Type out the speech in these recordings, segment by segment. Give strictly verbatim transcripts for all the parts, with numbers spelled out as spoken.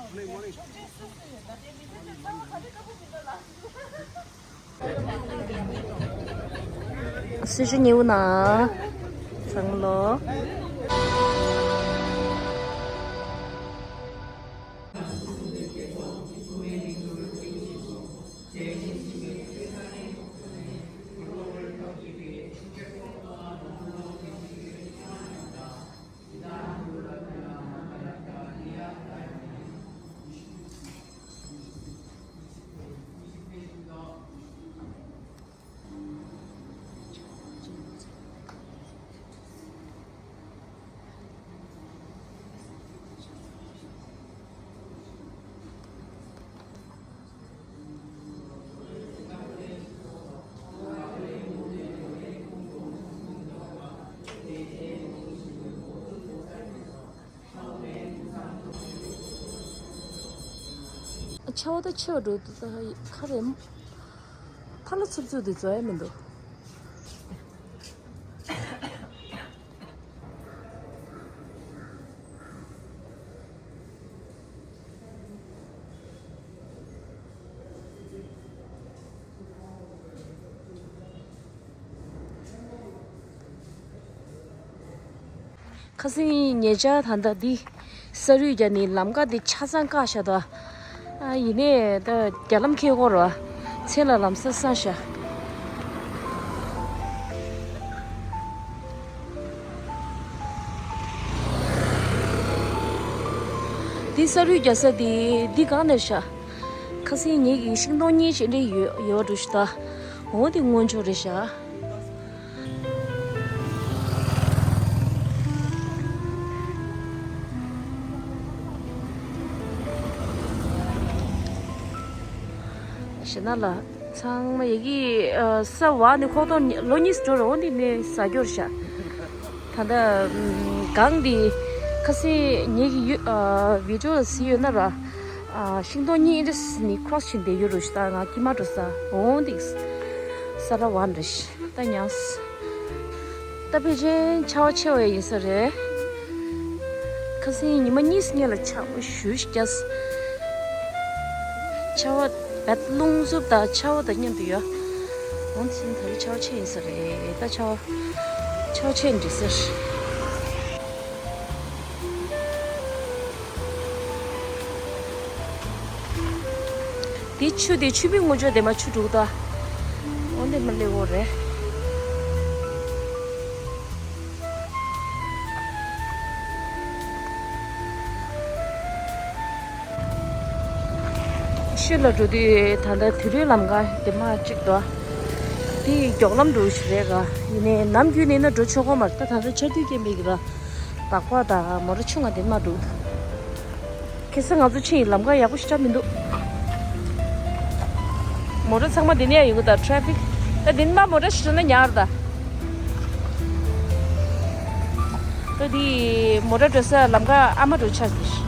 སུ་ཞིག་ཉེ་བོ་ན་ཚང་ལོ། ཆར་པ་ད་ཆེ་བ་འགྲོ་འདུག་ད་ཁ་རེ་ཕར་ལ་ཚུབ་ཚུབ་དེ་འཛོལ་ཡ་མི་འདུག་ཁ་སང་ཉེ་ཆར་ད་ལྟ་འདི་ས་རུད་རྒྱག་ནི་ལམ་ཀ་འདི་ཆ་ཚང་བཀག་བཞག་འདུག་ཨ་ཡིན་ནའི་ད་རྒྱ་ལམ་འཁེལ་གོ་ར་ཚེ་ལ་ལམ་ས་ས་ཤ། འདི་ས་རུད་རྒྱག་ས་འདི་འདི་གང་ནས་ཤ། ཁ་སང་ངེད་ཀྱི་ཤིང་སྡོང་གཉིས་ཅིག་འདྲ་ཡོད་ཡོད་འགྲོ་ཞུ་ད། འོ་འདི་སྔོན་འཇུག་རེད་ཤག་ཞེ་ན་ལ་ཚང་མ་ཡ་གི་ས་བ་ནི་ཁོག་སྟོང་ལོ་གཉིས་འགྲོ་ར་འོ་འདི་ནས་ཟ་རྒྱུ་རེད་ཤག་ད་ལྟ་གང་འདི་ཁ་སང་ངེད་ཀྱི་ཡུ་ཨ་བི་ཌིའོ་ལ་གཟིགས་ཡོད་ན་ར། ཨ་ཤིང་སྡོང་གཉིས་འདྲ་ནི་ཁྲོ་སི་བྱས་བསྡད་ཡོད་རེད་ཤག་ད་ང་ཀྱི་མ་འགྲོ་ས་འོང་འདི་ས་ར་བ་འདྲ་ཤག་ད་ཉལ་ས། ད་ཕལ་ཆེར་ཆར་པ་ཆེ་བ་ཡིན་ས་རེད། ཁ་སང་ཉི་མ་གཉིས་སྔོན་ལ་ཆར་པ་ཞེ་པོ་ཞིག་བརྒྱབ། ཆར་པ་བད་རླུང་འཚུབ་དང་ཆར་པ་དང་མཉམ་དུ་ཡོད། འོང་དེ་ད་རེས་ཆར་པ་ཆེ་ཡིན་ས་རེད། ད་ཆར་པ་ཆར་པ་ཆེ་འགྲིག་ས་རེད། དེ་ཆུ་དེ་ཆུ་མིག་ངོ་ཅོག་དེ་མ་ཆུ་དྲུག་ད། འོ་འདི་མ་སླེབས་འོ་རེད། ཤུལ་ལ་འགྲོ་དུས་ད་ལྟ་དུས་རེད་ལམ་ཁ་དེ་མ་གཅིག་ཏོ། དེ་མགྱོགས་ལམ་འགྲོ་ཞིག་རེད་ག་ཡིན་ནའི་ནམ་རྒྱུན་ནས་ན་འགྲོ་ཆོག་གོ་མ་རེད། ད་ད་ལྟ་ཆར་དུས་སྐྱེ་མེད་གི་ར། སྦག་སྦག་དང་མོ་ཊ་ཆུང་ང་དེ་མ་འགྲོ། ཁ་སང་ང་ཚོ་ཕྱིན་ཡི་ལམ་ཁ་ཡག་པོ་ཞེ་དྲག་མི་འདུག་མོ་ཊ་ཚང་མ་འདི་ནས་ཡོང་གི་ད་ཊ་ཕིག་ད་འདི་ནས་མ་མོ་ཊ་ཞིག་འགྲོ་ན་ཉག་རེད་ད། ད་འདི་མོ་ཊ་འགྲོ་ས་ལམ་ཁ་ཨ་མ་འགྲོ་ཆགས་ཀྱི།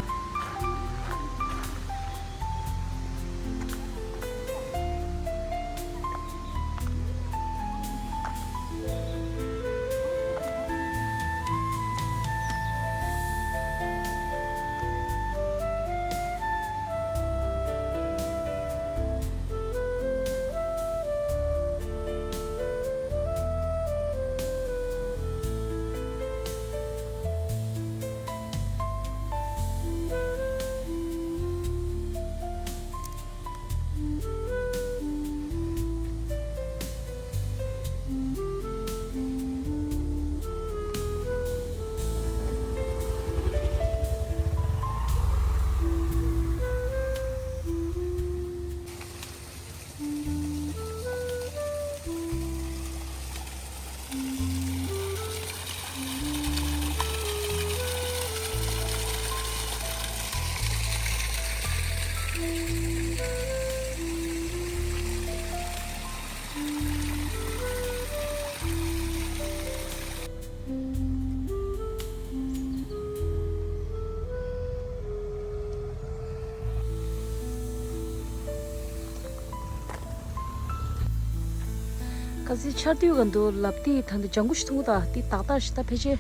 ག་ཚོད་ཆར་དུས་ག་འདུག་ལབ་དེ་ད་འདི་ལྗང་གུ་ཞིག་མཐོང་གི་ད་དེ་ཏག་ཏག་ཞིག་ད་ཕལ་ཆེར་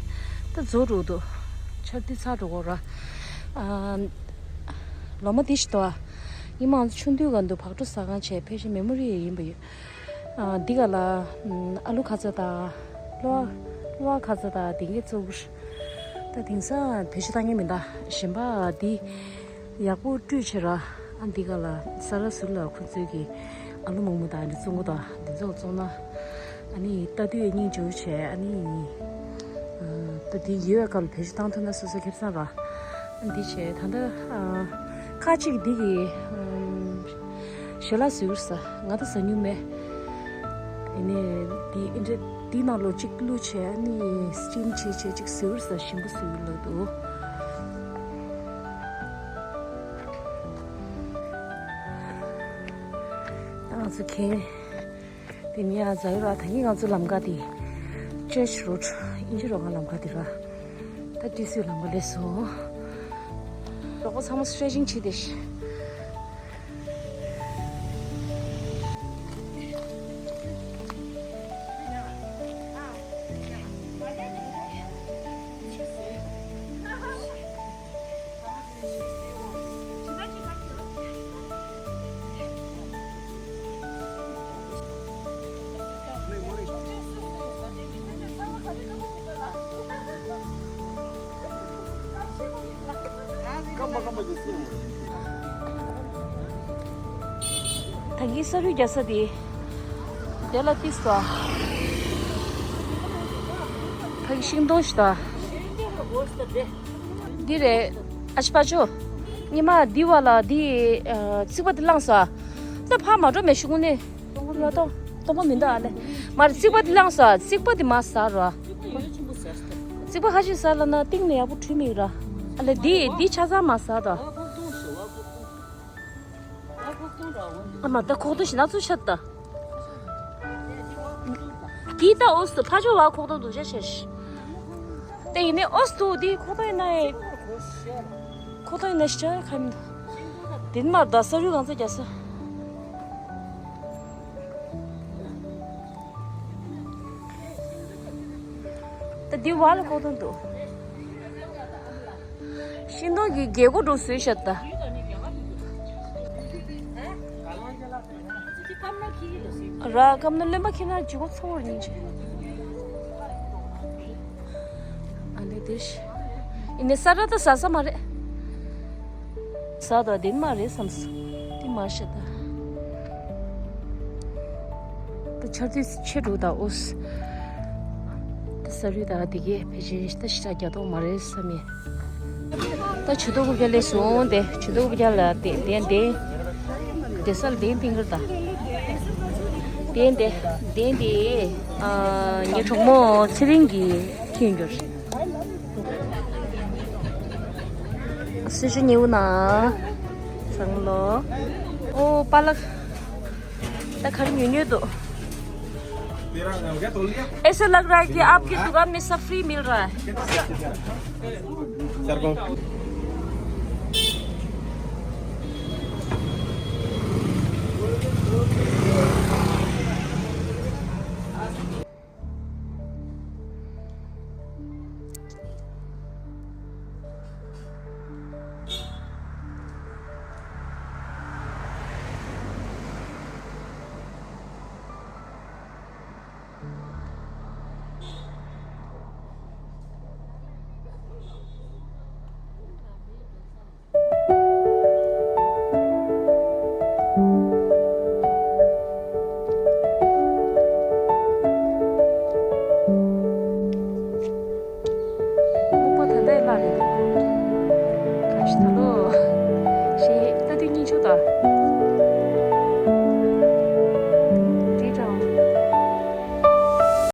ད་རྫོགས་འགྲོ་འདུག་ཆར་དུས་ཚར་འགྲོ་གོ་ར། ཨ། ལོ་མ་དེ་ཞིག་ཏུ་ཨ། ཉི་མ་ང་ཚོ་ཆུང་དུས་ག་འདུག་བག་གྲོ་ཟ་གང་བྱས་ཕལ་ཆེར་མེ་མོ་རི་ཡིན་པ་ཡོད། ཨ། འདི་ག་ལ་ཨ་ལུ་ཁ་ཚ་དང་གློ་བ་གློ་བ་ཁ་ཚ་དང་དེ་གའི་གཙོ་བོ། ད་དེང་སང་བེད་སྤྱོད་བཏང་མཁན་མི་འདུག་གཞན་པ་འདི་ཡག་པོ་བཀྲུས་བྱས་ར། ཨ། འདི་ག་ལ་ས་ར་ཟུར་ལ་ཁོ་ཚོའི་གི་ཨ་ལུ་མང་པོ་དང་འདི་བཙོང་གོ་དང་འདི་ཚོ་བཙོང་ན། ཨ་ནི་ལྟ་དུས་སྙིང་རྗེ་བོ་བྱས། ཨ་ནི་ད་འདི་ཡོད་པའི་སྐབས་ལ་བེད་སྤྱོད་བཏང་ཐུབ་ན་སོ་སོ་ཁེ་བཟང་ར། ཨ། འདི་བྱས་ད་ལྟ་ཨ། ཁ་ཅིག་འདི་གི་ཨ། ཞལ་ལག་བཟོས་ཡོད་ས། ང་ད་ཟ་མྱོང་མེད། ཡིན་ནའི་འདི་ཨིན་དྲ་འདི་ནང་ལོགས་གཅིག་བླུགས་བྱས། ཨ་ནི་སི་ཊིམ་བྱས་བྱས་གཅིག་བཟོས་ཡོད་ས། ཞིམ་པོ་བཟོས་ཡོད་ལབ་འདུག་ད་ང་ཚོ་གན་དེ་ནས་ཡར་འཛེགས་ཡོད་ར། ད་གིན་ང་ཚོ་ལམ་ཁ་དེ་ཅར་ཆི་རོཌ། དབྱིན་ཇི་རོ་ཁང་ལམ་ཁ་དེ་ར། ད་ཏི་སུའི་ལམ་ཁ་སླེབས་སོང་། གྲོགས་པོ་ཚང་མ་སི་ཊེ་ཆིང་བྱེད་དེ་ཤི། ད་གིན་ས་རུད་རྒྱག་ས་དེ། དེ་ལ་ཏིས་ད། ད་གིན་ཤིང་སྡོང་ཞིག་ད། འདི་རེད། ཨ་ཤི་པ་ཅོ། ཉི་མ་འདི་བ་ལ་འདི་ཨ། རྩིག་པ་འདི་བླངས་སོ། ད་ཕར་མ་འགྲོ་མེད་ཤུགས་ནས། ལ་ཏོ་སྟོང་པ་མི་འདུག་ཨ་ལེ། མ་རེད། རྩིག་པ་འདི་བླངས་སོ། རྩིག་པ་འདི་མ་ཟ་རོ། རྩིག་པ་ཁ་ཤས་ཟ་ལ་ན་གཏིང་ནས་ཡག་པོ་བྲུས་མེད་ར། ཨ་ལེ་འདི་འདི་ཆ་ཚང་མ་ཟ་དོ། ཨ་མ་ད་ཁོག་ཏོ་ཞིག་ན་ཚུར་ཆད་ད། འདི་ད་འོ་སུ་ཕ་ཆོ་བ་ཁོག་ཏོ་འདུག་ཆ་ཆ་ཤི། དེ་ཡིན་ནའི་འོ་སུ་འདི་ཁོག་ཏོ་ཡིན་ན་ཡེ། ཁོག་ཏོ་ཡིན་ན་ཤི་ཆ་ཁ་མི་འདུག་དེ་མར་ད་ས་རུ་གང་ཚ་རྒྱ་ས། ད་འདི་བ་ལ་ཁོག་ཏོ་འདུག་ཤིང་སྡོང་གི་རྒྱལ་སྒོ་འགྲོ་བཟོས་ཤག་ད། ར་སྐམ་ན་རློན་པ་ཁྱེར་ན་ལྗིད་ཁོག་ཚ་བོར་ཉིན་ཆེ། ཨ་ནི་དེ་ཤི། ཡིན་ནའི་ས་ར་ད་ཟ་ས་མ་རེད། ཟ་ད་དེ་མ་རེད་བསམ་སོང་། དེ་མ་ཤེས་ད། ད་ཆར་དུས་ཆེ་འགྲོ་ད་འོ་སི། ད་ས་རུད་ད་དེ་གས་ཕལ་ཆེར་ད་ཞེ་དྲག་རྒྱག་མདོག་མ་རེད་བསམ་ཡས། ད་ཆུ་ཏོག་རྐུབ་བཀྱག་ལས་སོང་དེ་ཆུ་ཏོག་རྐུབ་བཀྱག་ལ་དེ་དེ་དེ་དེ་སལ་དེ་ཕིང་གར་ད། དེ་དེ་དེ་དེ་ཨ་ངའི་གྲོགས་མོ་ཚེ་རིང་གིས་ཁྱེར་འགྱུར། སུ་ཞུ་ཉེ་བོ་ན། སང་ལོ། ཨོ་པ་ལགས། ད་ག་རེ་ཉོ་ཉོས་འདུག तेरा हो गया तोल लिया? ऐसा लग रहा है कि आपकी दुकान में सब फ्री मिल रहा है। सरगम। སྨུག་པ་ད་ལྟ་ཡི་ལྷག་རེད་འདུག་གང་ཞིག་ད་ལོ། ཞེས་ལྟ་དུས་སྙིང་རྗེ་པོ་དང་།